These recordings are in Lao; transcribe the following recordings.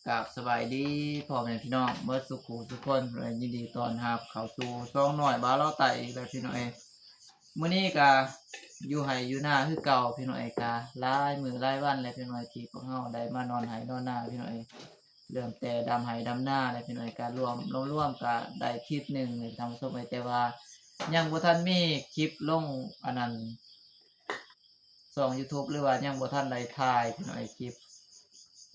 ກາບສະບາຍດີພໍ່ແມ່ພີ່ນ້ອງເບິດສູ່ຜູ້ສູ່ຄົນ ແລະ ຍິນດີຕ້ອນຮັບເຂົ້າສູ່ຊ່ອງນ້ອຍບ່າວລາວໃຕ້ອີກແລ້ວພີ່ນ້ອງເອີຍ. ມື້ນີ້ກະຢູ່ໄຮ່ຢູ່ນາຄືເກົ່າພີ່ນ້ອງເອີຍ, ກະຫຼາຍມື້ຫຼາຍວັນແລ້ວພີ່ນ້ອງເອີຍ ທີ່ພວກເຮົາໄດ້ມານອນໄຮ່ນອນນາພີ່ນ້ອງເອີຍ. ເລີ່ມແຕ່ດຳໄຮ່ດຳນາແລ້ວພີ່ນ້ອງເອີຍ, ກະລວມ ລວມໆກະໄດ້ທິດໜຶ່ງແຫຼະທ່ານຜູ້ຊົມເອີຍ, ແຕ່ວ່າຍັງບໍ່ທັນມີຄລິບລົງອັນນັ້ນ ຊ່ອງຢູທູບ ຫຼືວ່າຍັງບໍ່ທັນໄດ້ຖ່າຍພີ່ນ້ອງເອີຍ ຄລິບ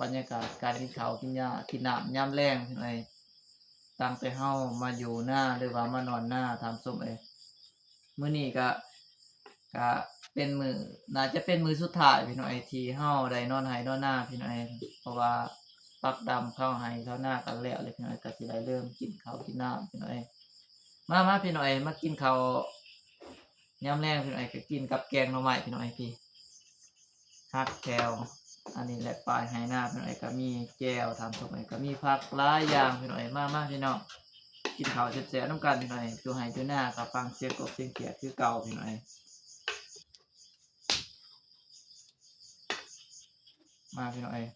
ບັນຍາກາດການກິນເຂົ້າກິນຢາ ກິນນ້ຳຍາມແລງພີ່ນ້ອງເອີຍ. ຕັ້ງແຕ່ເຮົາມາຢູ່ນາ ຫຼືວ່າມານອນນາທ່ານຜູ້ຊົມເອີຍ, ມື້ນີ້ກະ ກະເປັນມື້ ໜ້າຈະເປັນມື້ສຸດທ້າຍພີ່ນ້ອງເອີຍ ທີ່ເຮົາໄດ້ນອນໄຮ່ນອນນາພີ່ນ້ອງເອີຍ, ເພາະວ່າປັກດຳເຂົ້າໄຮ່ເຂົ້ານາກັນແລ້ວເລີຍພີ່ນ້ອງເອີຍ, ກະຊິໄດ້ເລີ່ມກິນເຂົ້າກິນນ້ຳພີ່ນ້ອງເອີຍ. ມາ ມາພີ່ນ້ອງເອີຍ ມາກິນເຂົ້າຍາມແລງພີ່ນ້ອງເອີຍ, ກະກິນກັບແກງໜໍ່ໄມ້ພີ່ນ້ອງເອີຍ. ພີ້ ຮັກແຖວ ອັນນີ້ແຫຼະປາຍໄຮ່ນາພີ່ນ້ອງເອີຍ, ກະມີແຈ່ວທ່ານຜູ້ຊົມເອີຍ, ກະມີຜັກຫຼາຍຢ່າງພີ່ນ້ອງເອີຍ. ມາ ມາພີ່ນ້ອງ ກິນເຂົ້າແຊບໆນຳກັນພີ່ນ້ອງເອີຍ, ຢູ່ໄຮ່ຢູ່ນາກະຟັງສຽງກົບສຽງຂຽດຄືເກົ່າພີ່ນ້ອງເອີຍ. ມາພີ່ນ້ອງເອີຍ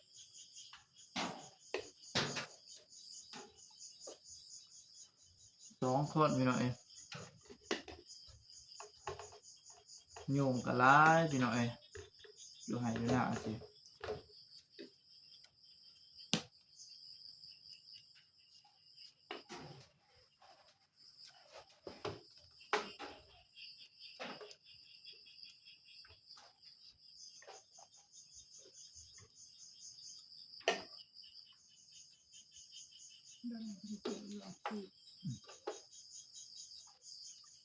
ສອງຄົນພີ່ນ້ອງເອີຍ, ຍຸງກະຫຼາຍພີ່ນ້ອງເອີຍ ຢູ່ໄຮ່ຢູ່ນາຊິ.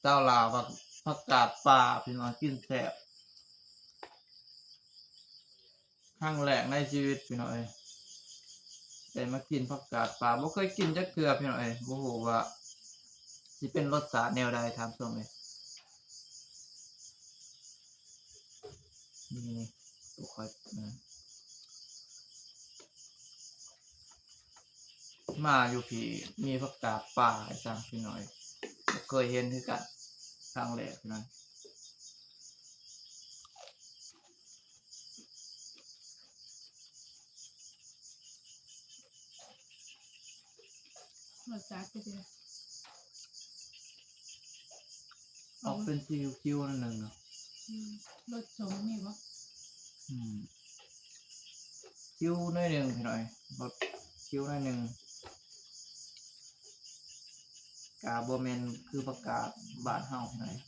ຊາວລາວ ຜັກ ຜັກກາດປ່າ ພີ່ນ້ອງ ກິນແຊບ. ຄັ້ງແລກໃນຊີວິດພີ່ນ້ອງເອີຍ ໄດ້ມາກິນຜັກກາດປ່າ, ບໍ່ເຄີຍກິນຈັກເທື່ອພີ່ນ້ອງເອີຍ, ບໍ່ຮູ້ວ່າຊິເປັນລົດຊາດແນວໃດທ່ານຜູ້ຊົມເອີຍ. ນີ້ ໂຕຂ້ອຍ ມາຢູ່ພີ້ມີຜັກກາດປ່າໃຫ້ສັ່ງພີ່ນ້ອງເອີຍ, ບໍ່ເຄີຍເຫັນຄືກັນ ຄັ້ງແລກພີ່ນ້ອງ. ລົດຊາດເປັນຈັ່ງໃດ? ອອກເປັນສີຂຽວໆໜ້ອຍໜຶ່ງເນາະ. ອືມ ລົດສົ້ມມີບໍ່? ອືມ ຂຽວໜ້ອຍໜຶ່ງພີ່ນ້ອງເອີຍ, ລົດຂຽວໜ້ອຍໜຶ່ງ, ກະບໍ່ແມ່ນຄືຜັກກາດບ້ານເຮົາພີ່ນ້ອງເອີຍ.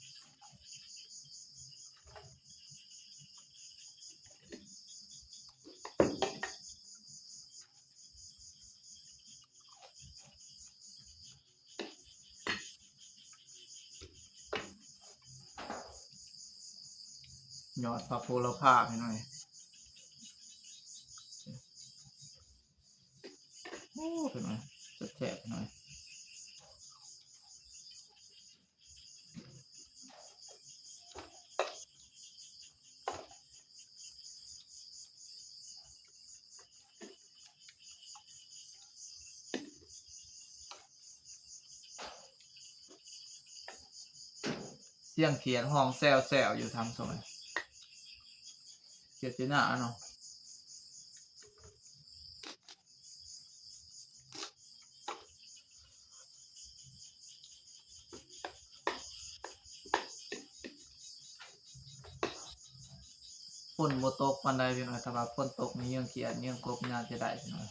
ຍອດຜັກໂຫລະພາພີ່ນ້ອງເອີຍ. ໂອ້ ພີ່ນ້ອງ ແຊບໆພີ່ນ້ອງ. ສຽງຂຽດຮ້ອງແຊວໆຢູ່ທາງສວນ ຂຽດຢູ່ໜ້າເນາະ. ຝົນບໍ່ຕົກປານໃດພີ່ນ້ອງ, ຖ້າວ່າຝົນຕົກນີ້ ເຫຍື່ອງຂຽດ ເຫຍື່ອງກົບ ໜ້າຈະໄດ້ພີ່ນ້ອງ.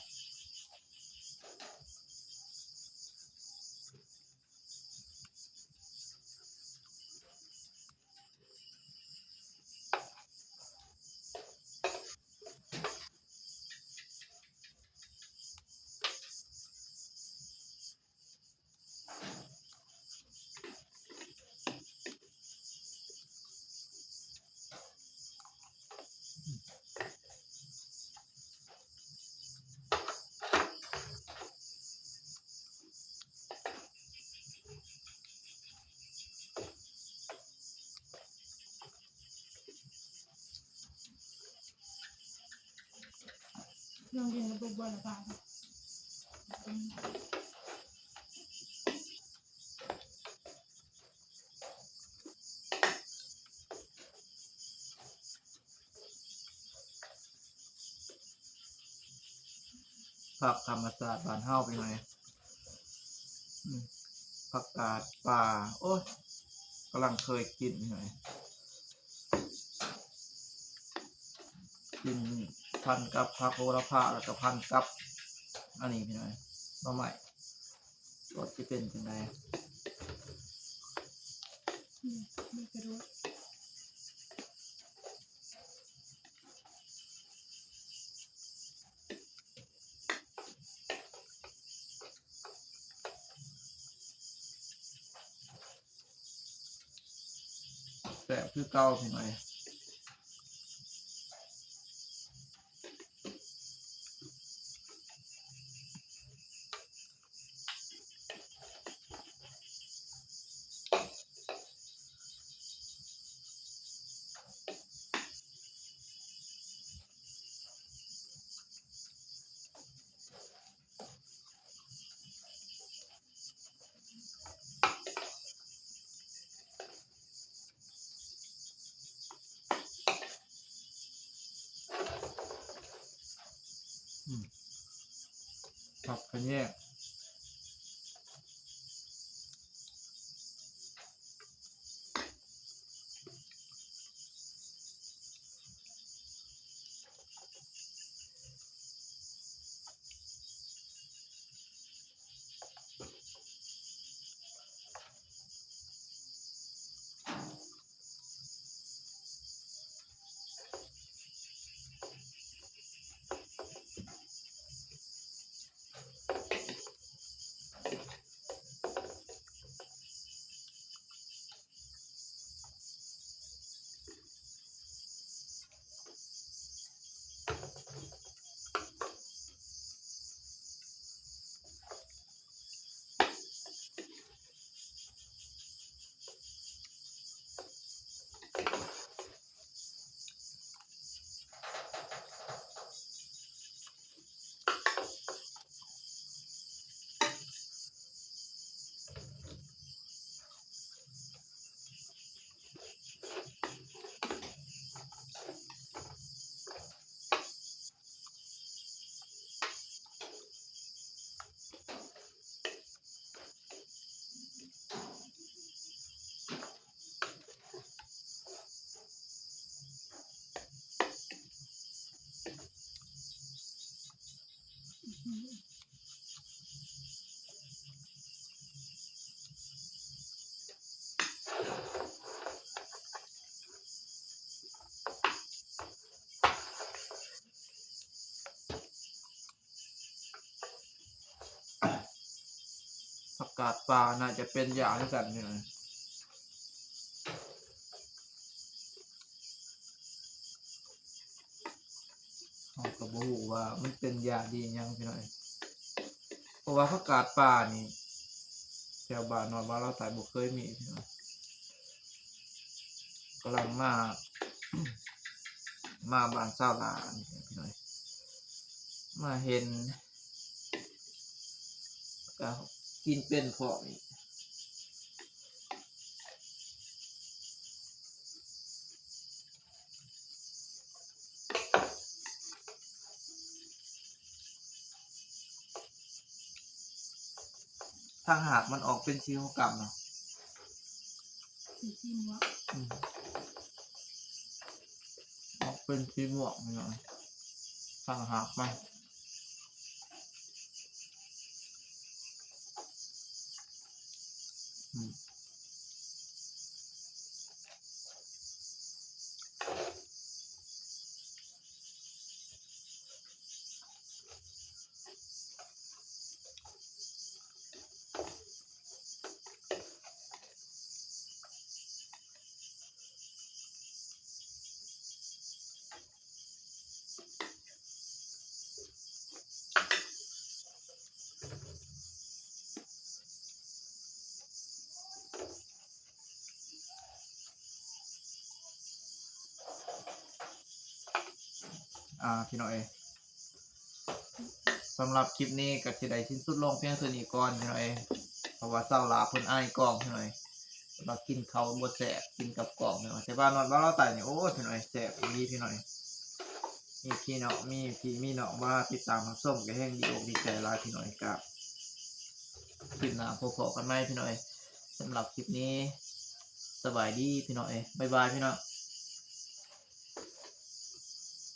ຜັກທຳມະຊາດບ້ານເຮົາ ພີ່ນ້ອງ. ອືມ ຜັກກາດປ່າ ໂອ້ຍ ກຳລັງເຄີຍກິນ ພີ່ນ້ອງ. ກິນພັນກັບຜັກໂຫລະພາ ແລ້ວກໍພັນກັບອັນນີ້ ພີ່ນ້ອງ ໜໍ່ໄມ້ ລົດຊິເປັນຈັ່ງໃດ? ອືມ ມີກະດູກ. ແຊບຄືເກົ່າ ພີ່ນ້ອງ. ອືມ ຜັກຂະແຍງ. ຜັກກາດປ່າໜ້າຈະເປັນຢາຄືກັນນີ້ນະ. ເຮົາກໍບໍ່ຮູ້ວ່າມັນເປັນຢາດີຫຍັງ ພີ່ນ້ອງເອີຍ ເພາະວ່າຜັກກາດປ່ານີ້ ແຖວບ້ານນ້ອຍບ້ານລາວໃຕ້ບໍ່ເຄີຍມີ ພີ່ນ້ອງ. ກຳລັງມາ ມາບ້ານສາວຫຼ້ານີ້ ພີ່ນ້ອງເອີຍ ມາເຫັນ ກໍກິນເປັນພ້ອມອີກ. ທາງຮາກມັນອອກເປັນສີຂາວກຳເນາະ ເປັນສີມ່ວງ ອືມ ອອກເປັນສີມ່ວງນີ້ນະ ທາງຮາກມັນ. ອືມ ອ່າ ພີ່ນ້ອງເອີຍ ສຳລັບຄລິບນີ້ກໍຊິໄດ້ສິ້ນສຸດລົງພຽງເທົ່ານີ້ກ່ອນ ພີ່ນ້ອງເອີຍ ເພາະວ່າສາວຫຼ້າເພິ່ນອາຍກ້ອງ ພີ່ນ້ອງເອີຍ ວ່າກິນເຂົ້າບໍ່ແຊບ ກິນກັບກ້ອງ ພີ່ນ້ອງ. ແຕ່ວ່ານອນວ່າລາວໃຕ້ນີ້ ໂອ້ຍ ພີ່ນ້ອງເອີຍ ແຊບອີ່ຫຼີ ພີ່ນ້ອງເອີຍ. ເຮັ ມີພີ່ນ້ອງ ມີພີ່ມີນ້ອງມາຕິດຕາມຮັບຊົມ ກໍແຮ່ງດີອົກດີໃຈຫຼາຍພີ່ນ້ອງເອີຍ. ກໍຄລິບໜ້າພົບພໍ້ກັນໃໝ່ພີ່ນ້ອງເອີຍ. ສຳລັບຄລິບນີ້ ສະບາຍດີພີ່ນ້ອງເອີຍ. ບາຍບາຍພີ່ນ້ອງ.